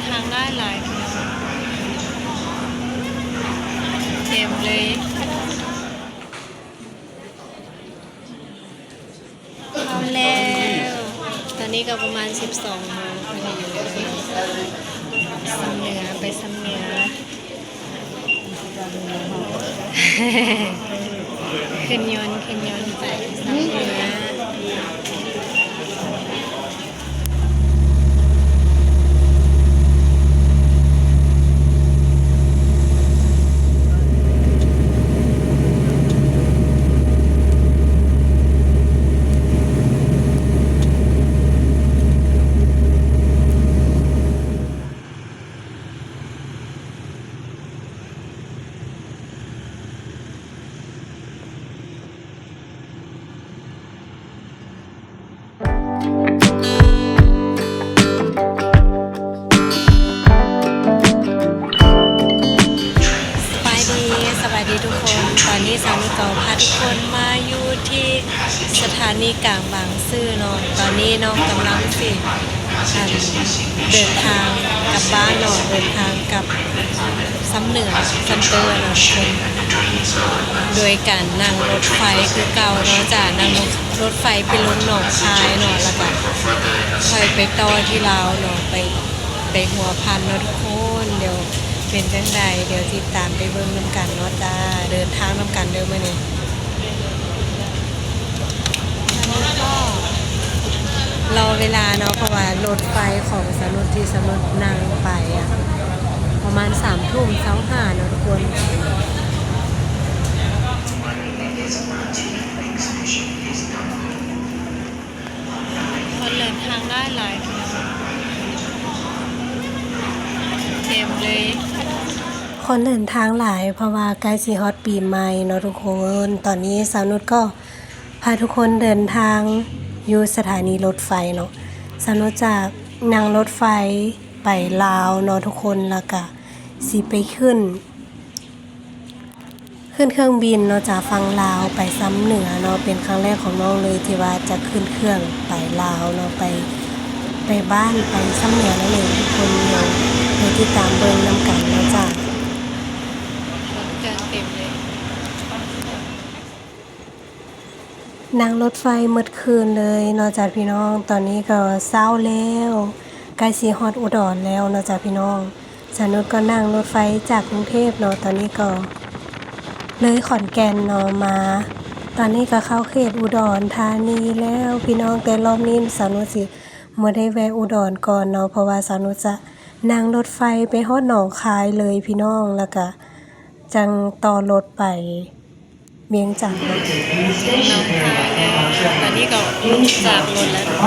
ທາງຫຼາຍໆ ເຕັມເລີຍ. ເຂົ້າແລ້ວ ຕອນນີ້ກໍປະມານສິບສອງໂມງພໍດີ. ຊຳເໜືອ ໄປຊຳເໜືອ ຂຶ້ນຍົນ ຂຶ້ນຍົນໄປຊຳເໜືອ. ສະບາຍດີ ສະບາຍດີທຸກຄົນ. ຕອນນີ້ສາວນຸດກໍພາທຸກຄົນມາຢູ່ທີ່ສະຖານີກາງບາງຊື່ເນາະ. ຕອນນີ້ນ້ອງກຳລັງຊິ ອັນ ເດີນທາງກັບບ້ານເນາະ, ເດີນທາງກັບຊຳເໜືອ ຊຳເຕີເນາະທຸກຄົນ, ໂດຍການນັ່ງລົດໄຟຄືເກົ່າເນາະ. ຈະນັ່ງລົດໄຟໄປລົງໜອງຄາຍເນາະ ແລ້ວກະຄ່ອຍໄປຕໍ່ທີ່ລາວເນາະ, ໄປ ໄປຫົວພັນເນາະທຸກຄົນ. ດຽວເປັນຈັ່ງໃດ ດຽວຕິດຕາມໄປເບິ່ງນຳກັນເນາະຈ້າ. ເດີນທາງນຳກັນເດີມື້ນີ້. ລໍເວລາເນາະ ເພາະວ່າລົດໄຟຂອງສາວນຸດທີ່ສາວນຸດນັ່ງໄປອະ ປະມານສາມທຸ່ມຊາວຫ້າເນາະທຸກຄົນ. ຄົນເດີນທາງຫຼາຍໆ ເຕັມເລີຍ. ຄົນເດີນທາງຫຼາຍ ເພາະວ່າໃກ້ຊິຮອດປີໃໝ່ເນາະທຸກຄົນ. ຕອນນີ້ສາວນຸດກໍພາທຸກຄົນເດີນທາງຢູ່ສະຖານີລົດໄຟເນາະ. ສາວນຸດຈະນັ່ງລົດໄຟໄປລາວເນາະທຸກຄົນ, ແລ້ວກະຊິໄປຂຶ້ນ ຂຶ້ນເຄື່ອງບິນເນາະຈາກຝັ່ງລາວໄປຊຳເໜືອເນາະ. ເປັນຄັ້ງແລກຂອງນ້ອງເລີຍທີ່ວ່າຈະຂຶ້ນເຄື່ອງໄປລາວເນາະ, ໄປ ໄປບ້ານ ໄປຊຳເໜືອນັ້ນເອງທຸກຄົນ. ດຽວໄປຕິດຕາມເບິ່ງນຳກັນເນາະຈ້າ. ນັ່ງລົດໄຟໝົດຄືນເລີຍເນາະຈ້າພີ່ນ້ອງ. ຕອນນີ້ກໍເຊົ້າແລ້ວ ໃກ້ຊິຮອດອຸດອນແລ້ວເນາະຈ້າພີ່ນ້ອງ. ສາວນຸດກໍນັ່ງລົດໄຟຈາກກຸງເທບເນາະ, ຕອນນີ້ກໍເລີຍຂອນແກ່ນເນາະມາ, ຕອນນີ້ກໍເຂົ້າເຂດອຸດອນທານີແລ້ວພີ່ນ້ອງ. ແຕ່ລອບນີ້ສາວນຸດຊິບໍ່ໄດ້ແວະອຸດອນກ່ອນເນາະ, ເພາະວ່າສາວນຸດຈະນັ່ງລົດໄຟໄປຮອດໜອງຄາຍເລີຍພີ່ນ້ອງ, ແລ້ວກະຈັ່ງຕໍ່ລົດໄປ ວຽງຈັນເນາະ. ໜອງຄາຍແລ້ວ ຕອນນີ້ກໍລົງຈາກລົດແລ້ວ.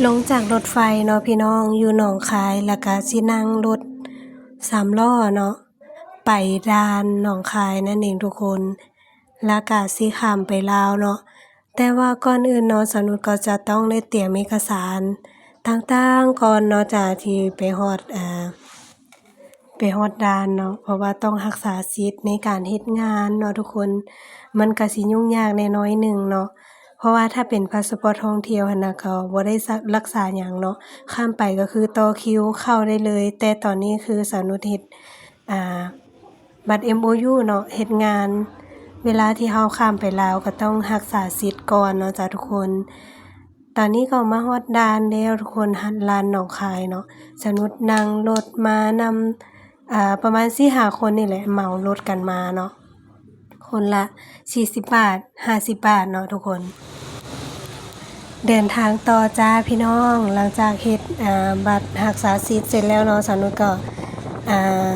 ລົງຈາກລົດໄຟເນາະພີ່ນ້ອງ ຢູ່ໜອງຄາຍ ແລ້ວກະຊິນັ່ງລົດສາມລໍ້ເນາະ ໄປດ່ານໜອງຄາຍນັ້ນເອງທຸກຄົນ ແລ້ວກະຊິຂ້າມໄປລາວເນາະ. ແຕ່ວ່າກ່ອນອື່ນເນາະ ສາວນຸດກໍຈະຕ້ອງໄດ້ຕຽມເອກະສານຕ່າງໆກ່ອນເນາະ ຈາກທີ່ໄປຮອດ ອ່າ ໄປຮອດດ່ານເນາະ, ເພາະວ່າຕ້ອງຮັກສາສິດໃນການເຮັດງານເນາະທຸກຄົນ, ມັນກະຊິຫຍຸ້ງຍາກແດ່ໜ້ອຍໜຶ່ງເນາະ, ເພາະວ່າຖ້າເປັນພາສະປອດທ່ອງທ່ຽວຫັ້ນນະ ກໍບໍ່ໄດ້ ສ- ລັກສາຫຍັງເນາະ, ຂ້າມໄປກໍຄືຕໍ່ຄິວເຂົ້າໄດ້ເລີຍ. ແຕ່ຕອນນີ້ຄືສາວນຸດເຮັດ ອ່າ ບັດເອັມໂອຢູເນາະ ເຮັດງານ, ເວລາທີ່ເຮົາຂ້າມໄປລາວກໍຕ້ອງຮັກສາສິດກ່ອນເນາະຈ້າທຸກຄົນ. ຕອນນີ້ກໍມາຮອດດ່ານແລ້ວທຸກຄົນ, ຫ- ດ່ານໜອງຄາຍເນາະ. ສາວນຸດນັ່ງລົດມານຳ ອ່າ ປະມານສີ່ຫ້າຄົນນີ້ແຫຼະ, ເໝົາລົດກັນມາເນາະ, ຄົນລະສີ່ສິບບາດ ຫ້າສິບບາດເນາະທຸກຄົນ. ເດີນທາງຕໍ່ຈ້າພີ່ນ້ອງ, ຫຼັງຈາກເຮັດ ອ່າ ບັດຮັກສາສິດເສັດແລ້ວເນາະ, ສາວນຸດກໍ ອ່າ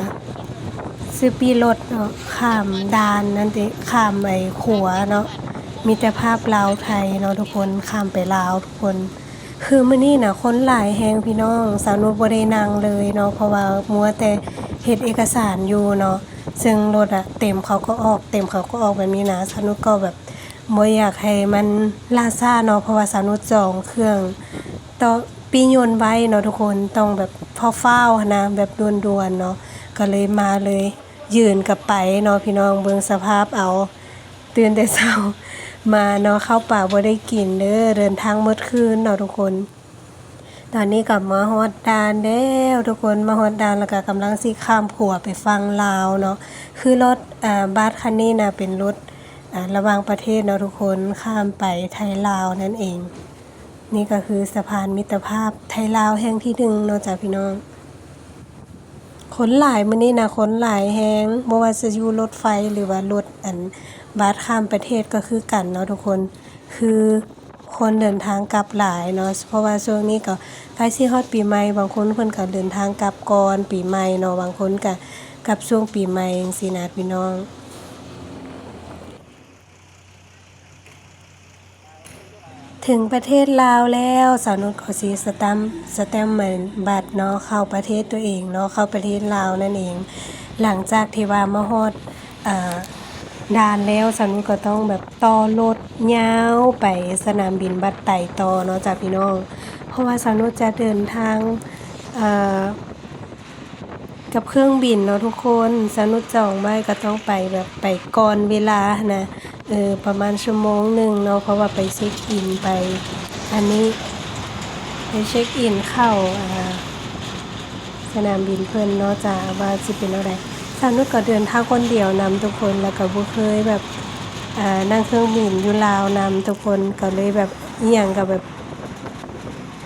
ຊື້ປີ້ລົດເນາະ ຂ້າມດ່ານນັ້ນຕິ ຂ້າມໄອ້ຂົວເນາະ ມິດຕະພາບລາວໄທເນາະທຸກຄົນ, ຂ້າມໄປລາວທຸກຄົນ. ຄືມື້ນີ້ນະຄົນຫຼາຍແຮງພີ່ນ້ອງ, ສາວນຸດບໍ່ໄດ້ນັ່ງເລີຍເນາະ ເພາະວ່າມົວແຕ່ເຮັດເອກະສານຢູ່ເນາະ, ເຊິ່ງລົດອະເຕັມເຂົາກໍອອກ ເຕັມເຂົາກໍອອກແບບນີ້ນະ. ສາວນຸດກໍແບບບໍ່ຢາກໃຫ້ມັນລ່າຊ້າເນາະ ເພາະວ່າສາວນຸດຈອງເຄື່ອງຕໍ່ປີ້ຍົນໄວ້ເນາະທຸກຄົນ, ຕ້ອງແບບຟ້າວໆຫັ້ນນະ ແບບດ່ວນໆເນາະ. ກໍເລີຍມາເລີຍ ຢືນກໍໄປເນາະພີ່ນ້ອງ ເບິ່ງສະພາບເອົາ. ຕື່ນແຕ່ເຊົ້າມາເນາະ ເຂົ້າປາບໍ່ໄດ້ກິນເດີ ເດີນທາງໝົດຄືນເນາະທຸກຄົນ. ຕອນນີ້ກໍມາຮອດດ່ານແລ້ວທຸກຄົນ ມາຮອດດ່ານແລ້ວກໍກຳລັງຊິຂ້າມຂົວໄປຝັ່ງລາວເນາະ. ຄືລົດ ອາ ບັສຄັນນີ້ນະ ເປັນລົດ ອາ ລະຫວ່າງປະເທດເນາະທຸກຄົນ ຂ້າມໄປໄທລາວນັ້ນເອງ. ນີ້ກໍຄືສະພານມິດຕະພາບໄທລາວແຫ່ງທີໜຶ່ງເນາະຈ້າພີ່ນ້ອງ. ຄົນຫຼາຍມື້ນີ້ນະ ຄົນຫຼາຍແຮງ ບໍ່ວ່າຈະຢູ່ລົດໄຟ ຫຼືວ່າລົດ ອັນ ບັສຂ້າມປະເທດກໍຄືກັນເນາະທຸກຄົນ ຄືຄົນເດີນທາງກັບຫຼາຍເນາະ ເພາະວ່າຊ່ວງນີ້ກໍໃກ້ຊິຮອດປີໃໝ່ ບາງຄົນເພິ່ນກໍເດີນທາງກັບກ່ອນປີໃໝ່ເນາະ ບາງຄົນກໍກັບຊ່ວງປີໃໝ່ຈັ່ງຊີ້ນະພີ່ນ້ອງ. ເຖິງປະເທດລາວແລ້ວ ສາວນຸດກໍຊິສະແຕັມ ສະແຕັມບັດເນາະ ເຂົ້າປະເທດຕົວເອງເນາະ ເຂົ້າປະເທດລາວນັ້ນເອງ. ຫຼັງຈາກທີ່ວ່າມາຮອດ ເອີ ດ່ານແລ້ວ ສາວນຸດກໍຕ້ອງແບບຕໍ່ລົດຍາວໄປສະໜາມບິນບັດໄຕຕໍ່ເນາະຈ້າພີ່ນ້ອງ ເພາະວ່າສາວນຸດຈະເດີນທາງ ເອີ ກັບເຄື່ອງບິນເນາະທຸກຄົນ ສາວນຸດຈອງໄວ້ກໍຕ້ອງໄປແບບໄປກ່ອນເວລາຫັ້ນນະ ເອີ ປະມານຊົ່ວໂມງໜຶ່ງເນາະ ເພາະວ່າໄປເຊັກອິນ ໄປອັນນີ້ ໄປເຊັກອິນເຂົ້າ ອ່າ ສະໜາມບິນເພິ່ນເນາະຈ້າ ວ່າຊິເປັນແນວໃດ. ສາວນຸດກໍເດີນທາງຄົນດຽວນຳທຸກຄົນ ແລ້ວກໍບໍ່ເຄີຍແບບ ອ່າ ນັ່ງເຄື່ອງບິນຢູ່ລາວນຳທຸກຄົນ ກໍເລີຍແບບ ອີ່ຫຍັງກໍແບບ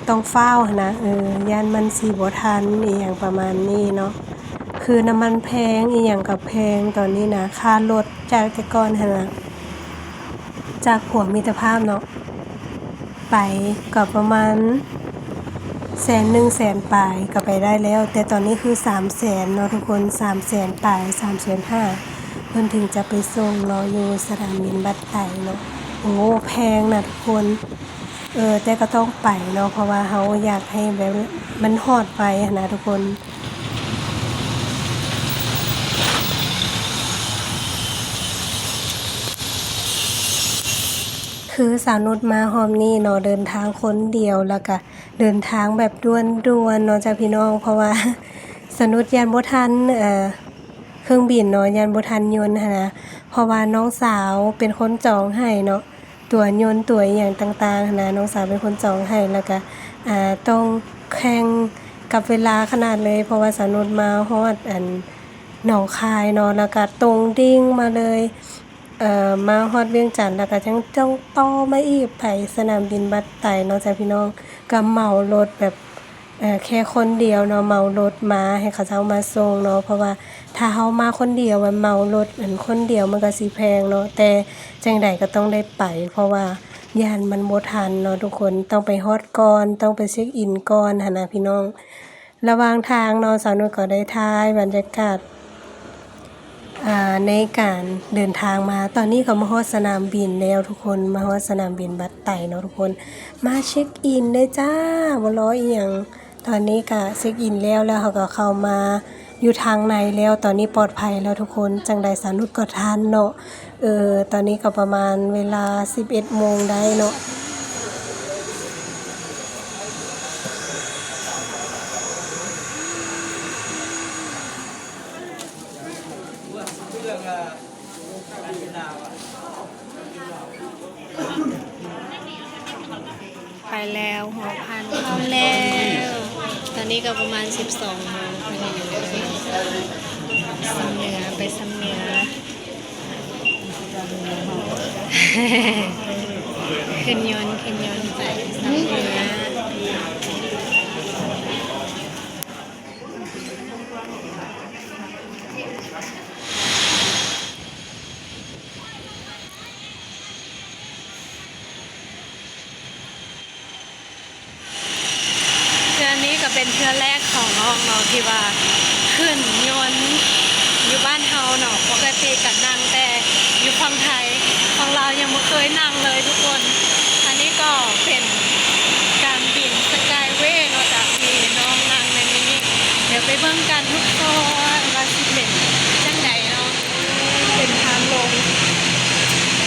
ຕ້ອງຟ້າວຫັ້ນນະ ເອີ ຢ້ານມັນຊິບໍ່ທັນ ອີ່ຫຍັງປະມານນີ້ເນາະ ຄືນ້ຳມັນແພງ ອີ່ຫຍັງກໍແພງຕອນນີ້ນະ ຄ່າລົດຈາກແຕ່ກ່ອນຫັ້ນນະ ຈາກຂົວມິດຕະພາບເນາະ ໄປກໍປະມານແສນໜຶ່ງ ແສນປາຍກໍໄປໄດ້ແລ້ວ ແຕ່ຕອນນີ້ຄືສາມແສນເນາະທຸກຄົນ ສາມແສນປາຍ ສາມແສນຫ້າ ເພິ່ນເຖິງຈະໄປສົ່ງເນາະ ຢູ່ສະໜາມບິນບັດໄຕເນາະ. ໂອ້ ແພງນະທຸກຄົນ. ເອີ ແຕ່ກໍຕ້ອງໄປເນາະ ເພາະວ່າເຮົາຢາກໃຫ້ແບບມັນຮອດໄວຫັ້ນນະທຸກຄົນ. ຄືສາວນຸດມາຮອບນີ້ເນາະ ເດີນທາງຄົນດຽວ ແລ້ວກະເດີນທາງແບບດ່ວນໆເນາະຈ້າພີ່ນ້ອງ ເພາະວ່າສາວນຸດຢ້ານບໍ່ທັນ ເອີ ເຄື່ອງບິນເນາະ ຢ້ານບໍ່ທັນຍົນຫັ້ນນະ ເພາະວ່ານ້ອງສາວເປັນຄົນຈອງໃຫ້ເນາະ ຕົ໋ວຍົນ ຕົ໋ວອີ່ຫຍັງຕ່າງໆຫັ້ນນະ ນ້ອງສາວເປັນຄົນຈອງໃຫ້ ແລ້ວກະ ອ່າ ຕ້ອງແຂ່ງກັບເວລາຂະໜາດເລີຍ ເພາະວ່າສາວນຸດມາຮອດ ອັນ ໜອງຄາຍເນາະ ແລ້ວກະຕົງດິ້ງມາເລີຍ ເອີ ມາຮອດວຽງຈັນ ແລ້ວກະຍັງຕ້ອງຕໍ່ມາອີກ ໄປສະໜາມບິນບັດໄຕເນາະຈ້າພີ່ນ້ອງ ກະເໝົາລົດແບບ ເອີ ແຄ່ຄົນດຽວເນາະ ເໝົາລົດມາໃຫ້ເຂົາເຈົ້າມາສົ່ງເນາະ ເພາະວ່າຖ້າເຮົາມາຄົນດຽວ ແບບເໝົາລົດອັນຄົນດຽວ ມັນກໍຊິແພງເນາະ ແຕ່ຈັ່ງໃດກໍຕ້ອງໄດ້ໄປ ເພາະວ່າຢ້ານມັນບໍ່ທັນເນາະທຸກຄົນ ຕ້ອງໄປຮອດກ່ອນ ຕ້ອງໄປເຊັກອິນກ່ອນຫັ້ນນະພີ່ນ້ອງ. ລະຫວ່າງທາງເນາະ ສາວນຸດກໍໄດ້ຖ່າຍບັນຍາກາດ ອ່າ ໃນການເດີນທາງມາ ຕອນນີ້ກໍມາຮອດສະໜາມບິນແລ້ວທຸກຄົນ ມາຮອດສະໜາມບິນບັດໄຕເນາະທຸກຄົນ ມາເຊັກອິນເດີຈ້າ ບໍ່ລໍອີ່ຫຍັງ ຕອນນີ້ກະເຊັກອິນແລ້ວ ແລ້ວເຮົາກໍເຂົ້າມາຢູ່ທາງໃນແລ້ວ ຕອນນີ້ປອດໄພແລ້ວທຸກຄົນ ຈັ່ງໃດສາວນຸດກໍທັນເນາະ ເອີ ຕອນນີ້ກໍປະມານເວລາສິບເອັດໂມງໄດ້ເນາະ. ໄປແລ້ວ ຫົວພັນພ້ອມແລ້ວ ຕອນນີ້ກໍປະມານສິບສອງໂມງພໍດີເລີຍ ຊຳເໜືອ ໄປຊຳເໜືອ ຂຶ້ນຍົນ ຂຶ້ນຍົນໄປຊຳເໜືອ. ເທື່ອນີ້ກໍເປັນເທື່ອແລກຂອງນ້ອງເນາະ ທີ່ວ່າຂຶ້ນຍົນຢູ່ບ້ານເຮົາເນາະ ປົກກະຕິກໍນັ່ງແຕ່ຢູ່ຝັ່ງໄທ ຝັ່ງລາວຍັງບໍ່ເຄີຍນັ່ງເລີຍທຸກຄົນ. ອັນນີ້ກໍເປັນການບິນສະກາຍເວເນາະ ຈາກທີ່ນ້ອງນັ່ງໃນນີ້ ດຽວໄປເບິ່ງກັນທຸກຄົນວ່າຊິເປັນຈັ່ງໃດເນາະ. ເປັນທາງລົງ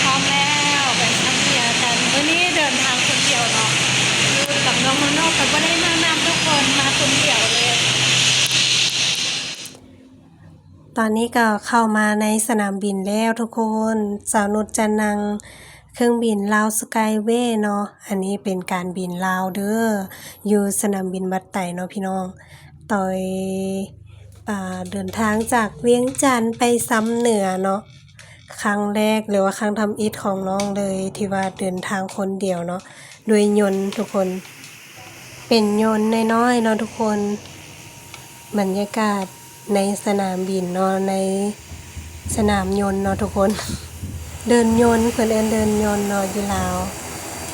ພ້ອມແລ້ວ ໄປຊຳເໜືອກັນ. ມື້ນີ້ເດີນທາງຄົນດຽວເນາະ ຢູ່ກັບນ້ອງມານອກ ກໍບໍ່ໄດ້ມານຳທຸກຄົນ ມາຄົນດຽວເລີຍ. ຕອນນີ້ກໍເຂົ້າມາໃນສະໜາມບິນແລ້ວທຸກຄົນ. ສາວນຸດຈະນັ່ງເຄື່ອງບິນລາວສະກາຍເວເນາະ. ອັນນີ້ເປັນການບິນລາວເດີ ຢູ່ສະໜາມບິນບາດໄຕເນາະພີ່ນ້ອງ. ຕອຍ ອາ ເດີນທາງຈາກວຽງຈັນໄປຊຳເໜືອເນາະ. ຄັ້ງແລກ ຫຼືວ່າຄັ້ງທຳອິດຂອງນ້ອງເລີຍ ທີ່ວ່າເດີນທາງຄົນດຽວເນາະ ດ້ວຍຍົນທຸກຄົນ. ເປັນຍົນນ້ອຍໆເນາະທຸກຄົນ. ບັນຍາກາດໃນສະໜາມບິນເນາະ ໃນສະໜາມຍົນເນາະທຸກຄົນ. ເດີ່ນຍົນ ເພິ່ນເອີ້ນເດີ່ນຍົນເນາະຢູ່ລາວ.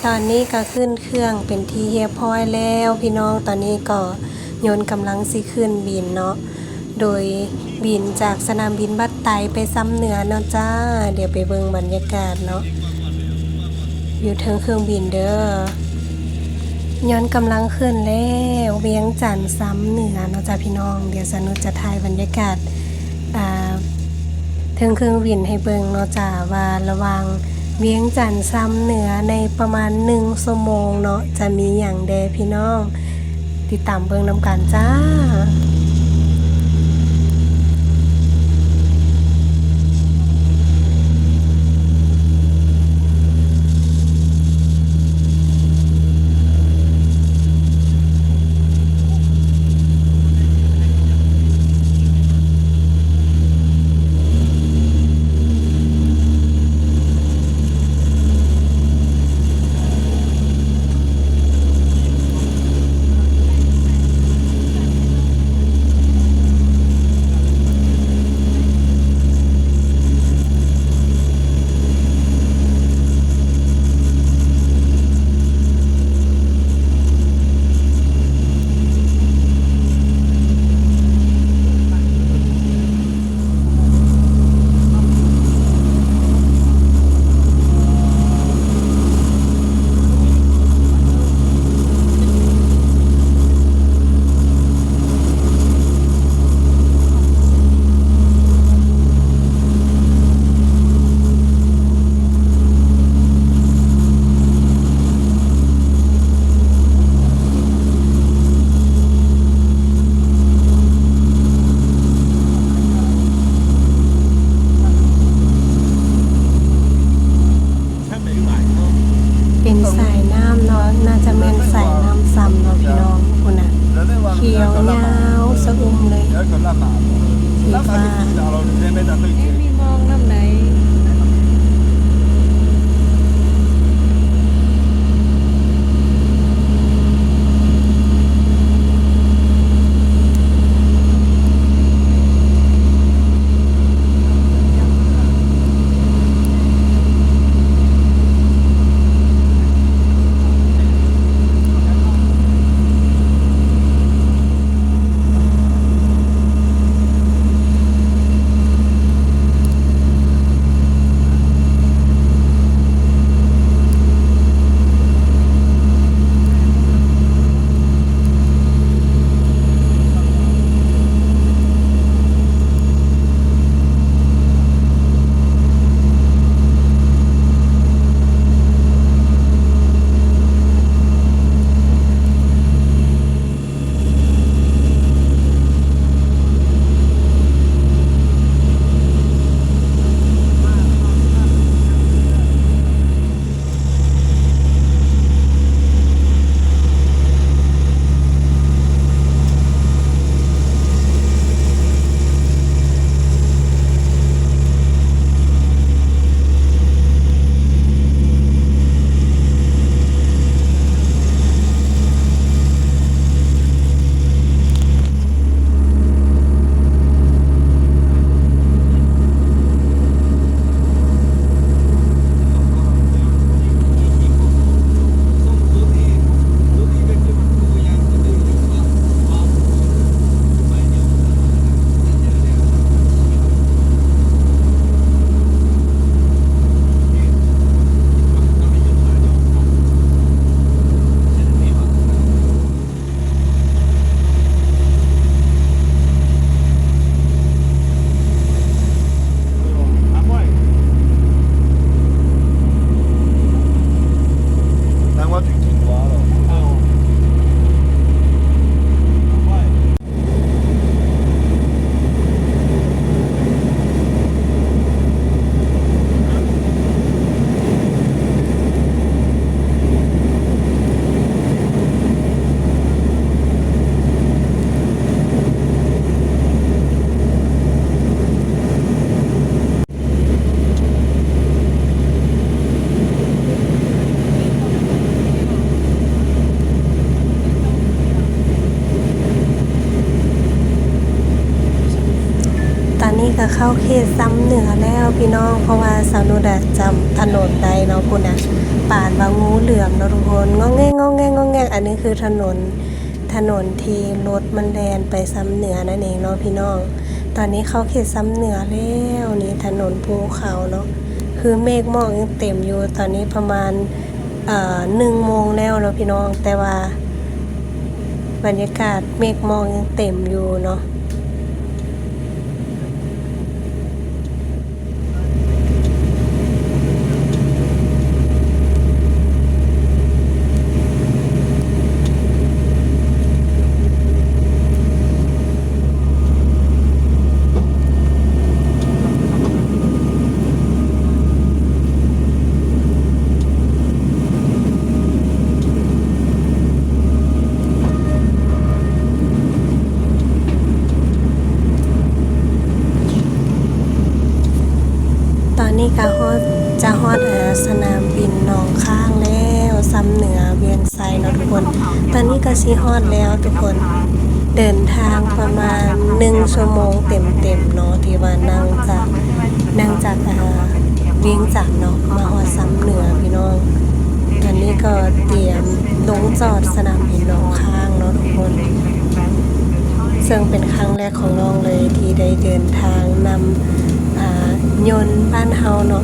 ຕອນນີ້ກໍຂຶ້ນເຄື່ອງເປັນທີ່ຮຽບຮ້ອຍແລ້ວພີ່ນ້ອງ. ຕອນນີ້ກໍຍົນກຳລັງຊິຂຶ້ນບິນເນາະ ໂດຍບິນຈາກສະໜາມບິນບາດໄຕໄປຊຳເໜືອເນາະຈ້າ. ດຽວໄປເບິ່ງບັນຍາກາດເນາະ ຢູ່ເທິງເຄື່ອງບິນເດີ. ຍົນກຳລັງຂຶ້ນແລ້ວ ວຽງຈັນຊຳເໜືອເນາະຈ້າພີ່ນ້ອງ. ດຽວສາວນຸດຈະຖ່າຍບັນຍາກາດ ອ່າ ເທິງເຄື່ອງບິນໃຫ້ເບິ່ງເນາະຈ້າ ວ່າລະຫວ່າງວຽງຈັນຊຳເໜືອໃນປະມານໜຶ່ງຊົ່ວໂມງເນາະ ຈະມີຫຍັງແດ່ພີ່ນ້ອງ. ຕິດຕາມເບິ່ງນຳກັນຈ້າ. ເປັນສາຍນ້ຳເນາະ ໜ້າຈະແມ່ນສາຍນ້ຳຊຳເນາະພີ່ນ້ອງ. ພຸ້ນນະ ຂຽວຍາວຊະອຸ່ມເລີຍ ສີຟ້າ. ມີມອງນຳໃດ. ກະເຂົ້າເຂດຊຳເໜືອແລ້ວພີ່ນ້ອງ ເພາະວ່າສາວນຸດອະຈຳຖະໜົນໄດ້ເນາະ ພຸ້ນນະ ປານວ່າງູເຫຼືອມເນາະທຸກຄົນ ງອກແງກ ງອກແງກ ງອກແງກ. ອັນນີ້ຄືຖະໜົນ ຖະໜົນທີ່ລົດມັນແລ່ນໄປຊຳເໜືອນັ້ນເອງເນາະພີ່ນ້ອງ. ຕອນນີ້ເຂົ້າເຂດຊຳເໜືອແລ້ວ ນີ້ຖະໜົນພູເຂົາເນາະ ຄືເມກໝອກຍັງເຕັມຢູ່. ຕອນນີ້ປະມານ ເອີ ໜຶ່ງໂມງແລ້ວເນາະພີ່ນ້ອງ ແຕ່ວ່າບັນຍາກາດເມກໝອກຍັງເຕັມຢູ່ເນາະ. ຕອນນີ້ກະຮອດ ຈະຮອດ ເອີ ສະໜາມບິນໜອງຄ້າງແລ້ວ ຊຳເໜືອວຽງໄຊເນາະທຸກຄົນ. ຕອນນີ້ກະຊິຮອດແລ້ວທຸກຄົນ ເດີນທາງປະມານໜຶ່ງຊົ່ວໂມງເຕັມໆເນາະ ທີ່ວ່ານັ່ງຈາກ ນັ່ງຈາກ ເອີ ວຽງຈັນເນາະ ມາຮອດຊຳເໜືອພີ່ນ້ອງ. ຕອນນີ້ກໍຕຽມລົງຈອດສະໜາມບິນໜອງຄ້າງເນາະທຸກຄົນ ເຊິ່ງເປັນຄັ້ງແລກຂອງນ້ອງເລີຍທີ່ໄດ້ເດີນທາງນຳ ອາ ຍົນບ້ານເຮົາເນາະ.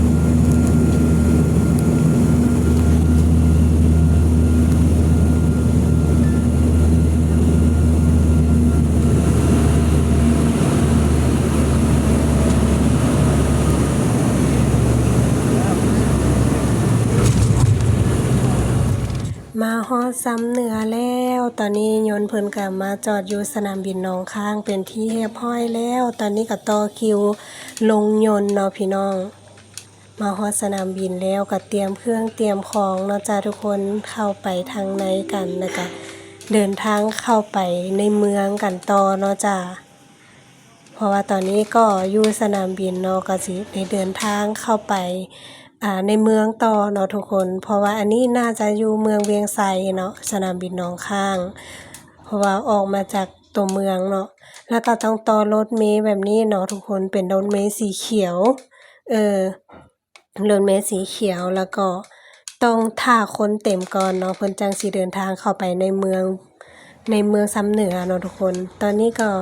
ມາຮອດຊຳເໜືອແລ້ວ ຕອນນີ້ຍົນເພິ່ນກະມາຈອດຢູ່ສະໜາມບິນໜອງຄ້າງເປັນທີ່ຮຽບຮ້ອຍແລ້ວ. ຕອນນີ້ກະຕໍ່ຄິວລົງຍົນເນາະພີ່ນ້ອງ. ມາຮອດສະໜາມບິນແລ້ວກະຕຽມເຄື່ອງຕຽມຂອງເນາະຈ້າທຸກຄົນ ເຂົ້າໄປທາງໃນກັນ ແລ້ວກະເດີນທາງເຂົ້າໄປໃນເມືອງກັນຕໍ່ເນາະຈ້າ. ເພາະວ່າຕອນນີ້ກໍຢູ່ສະໜາມບິນເນາະ ກໍຊິໄດ້ເດີນທາງເຂົ້າໄປ ອາ ໃນເມືອງຕໍ່ເນາະທຸກຄົນ ເພາະວ່າອັນນີ້ໜ້າຈະຢູ່ເມືອງວຽງໄຊເນາະ ສະໜາມບິນໜອງຄ້າງ ເພາະວ່າອອກມາຈາກຕົວເມືອງເນາະ ແລ້ວກໍຕ້ອງຕໍ່ລົດເມແບບນີ້ເນາະທຸກຄົນ ເປັນລົດເມສີຂຽວ ເອີ ລົດເມສີຂຽວ ແລ້ວກໍຕ້ອງຖ້າຄົນເຕັມກ່ອນເນາະ ເພິ່ນຈັ່ງຊິເດີນທາງເຂົ້າໄປໃນເມືອງ ໃນເມືອງຊຳເໜືອເນາະທຸກຄົນ. ຕອນນີ້ກໍ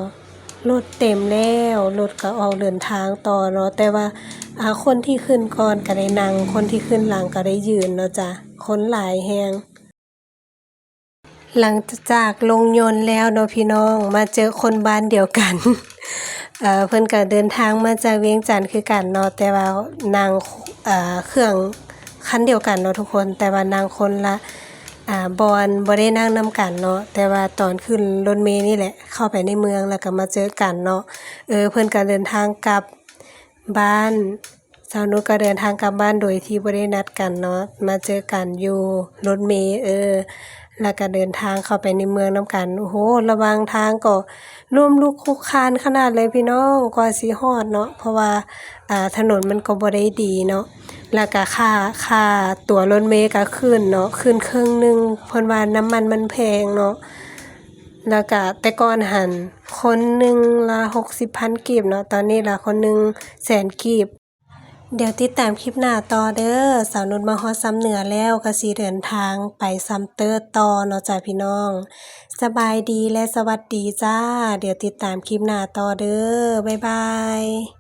ລົດເຕັມແລ້ວ ລົດກໍອອກເດີນທາງຕໍ່ເນາະ ແຕ່ວ່າ ອາ ຄົນທີ່ຂຶ້ນກ່ອນກໍໄດ້ນັ່ງ ຄົນທີ່ຂຶ້ນຫຼັງກໍໄດ້ຢືນເນາະຈ້າ ຄົນຫຼາຍແຮງ. ຫຼັງຈາກລົງຍົນແລ້ວເນາະພີ່ນ້ອງ ມາເຈີຄົນບ້ານດຽວກັນ ເອີ ເພິ່ນກໍເດີນທາງມາຈາກວຽງຈັນຄືກັນເນາະ ແຕ່ວ່ານັ່ງ ເອີ ເຄື່ອງຄັນດຽວກັນເນາະທຸກຄົນ ແຕ່ວ່ານັ່ງຄົນລະ ອາ ບ່ອນ ບໍ່ໄດ້ນັ່ງນຳກັນເນາະ ແຕ່ວ່າຕອນຂຶ້ນລົດເມນີ້ແຫຼະ ເຂົ້າໄປໃນເມືອງ ແລ້ວກໍມາເຈີກັນເນາະ. ເອີ ເພິ່ນກໍເດີນທາງກັບບ້ານ ສາວນຸດກໍເດີນທາງກັບບ້ານໂດຍທີ່ບໍ່ໄດ້ນັດກັນເນາະ ມາເຈີກັນຢູ່ລົດເມ ເອີ ແລ້ວກໍເດີນທາງເຂົ້າໄປໃນເມືອງນຳກັນ. ໂອ້ໂຫ ລະຫວ່າງທາງກໍລົ້ມລຸກຄຸກຄານຂະໜາດເລີຍພີ່ນ້ອງ ກວ່າຊິຮອດເນາະ ເພາະວ່າ ອາ ຖະໜົນມັນກໍບໍ່ໄດ້ດີເນາະ ແລ້ວກໍຄ່າ ຄ່າຕົ໋ວລົດເມກໍຂຶ້ນເນາະ ຂຶ້ນເຄິ່ງໜຶ່ງ ເພິ່ນວ່ານ້ຳມັນມັນແພງເນາະ. ແລ້ວກະແຕ່ກ່ອນຫັ້ນຄົນໜຶ່ງລະຫົກສິບພັນກີບເນາະ ຕອນນີ້ລະຄົນໜຶ່ງແສນກີບ. ດຽວຕິດຕາມຄລິບໜ້າຕໍ່ເດີ. ສາວນຸດມາຮອດຊຳເໜືອແລ້ວ ກະຊິເດີນທາງໄປຊຳເຕີດຕໍ່ເນາະຈ້າພີ່ນ້ອງ. ສະບາຍດີ ແລະ ສະຫວັດດີຈ້າ. ດຽວຕິດຕາມຄລິບໜ້າຕໍ່ເດີ. ບາຍບາຍ.